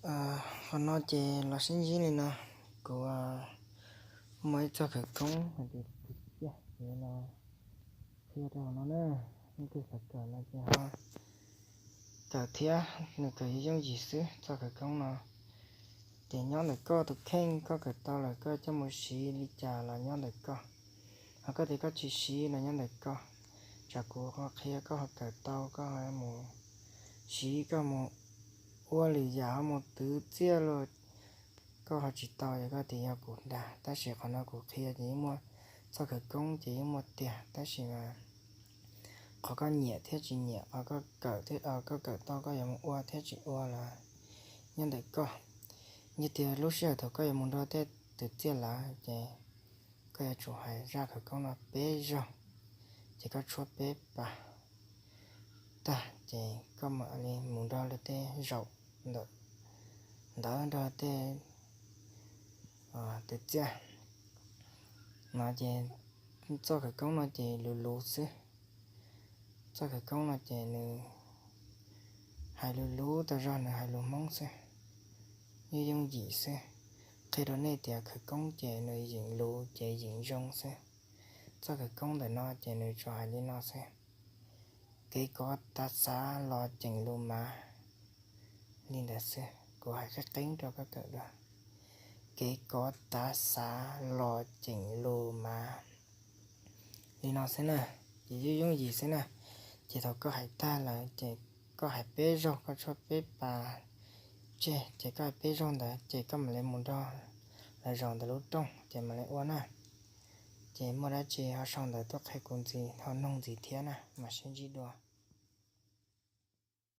Qhov no ces los sib ntsib li no, kuv muaj ib txoj khawv koob hais tias tus txiaj no qhia rau hauv no na, leej twg xav kawm no ces ho kawm thiab, nws kawm yooj yooj yim xwb txoj khawv koob no. Ces nyob ntawm koj tus kheej, koj kawm tau lawm koj coj mus siv li cas los nyob ntawm koj, ho koj tias koj tsis siv los nyob ntawm koj. Tsam kuv ho qhia koj ho kawm tau koj ho mus siv, koj mus ua lwm yam ho mus twv txiaj los koj ho tsis tau, ces koj tias yog kuv dag. Tab sis qhov no kuv qhia ces yeej muaj, txoj khawv koob ces yeej muaj tiag, tab sis mas qhov koj nyiam thiab tsis nyiam, qhov koj kawm thiab, koj kawm tau koj yuav mus ua thiab tsis ua los nyob ntawm koj. Yog tias lub sij hawm thaum koj yuav mus nrog tej tus txiaj lawm ces koj yuav tsum hais zaj khawv koob no peb zaug, ces koj tshuab peb pas tag ces koj mam li mus nrog luag tej zaum ntawm, ntawd nrog tej tus txiaj no ces txoj khawv koob no ces luv luv xwb. Txoj khawv koob no ces nws hais luv luv tas zog, nws hais lus Hmoob xwb, yooj yooj yim xwb. Qhia rau nej tias khawv koob ces nws yeem luv ces yeem zoo xwb. Txoj khawv koob ntawm no ces nws tsuas hais li no xwb: Kev kov tav xav los ceem lus mav. Li ntawd xwb, kuv hais qeeb qeeb rau koj kawm dua. Kev kov tav xav los ceem lus mav. Li no xwb na, ces yooj yooj yim xwb na. Ces thaum koj hais tag lawm ces koj hais peb zaug, koj tshuab peb pas tseg, ces koj hais peb zaug ntawd ces koj mam li mus nrog lawv zaum ntawm lub rooj ces mam li ua na. Ces muaj dab tsi ho sau ntawv tuaj qhia kuv ntxiv, ho noog ntxiv thiab na, mam sib ntsib dua.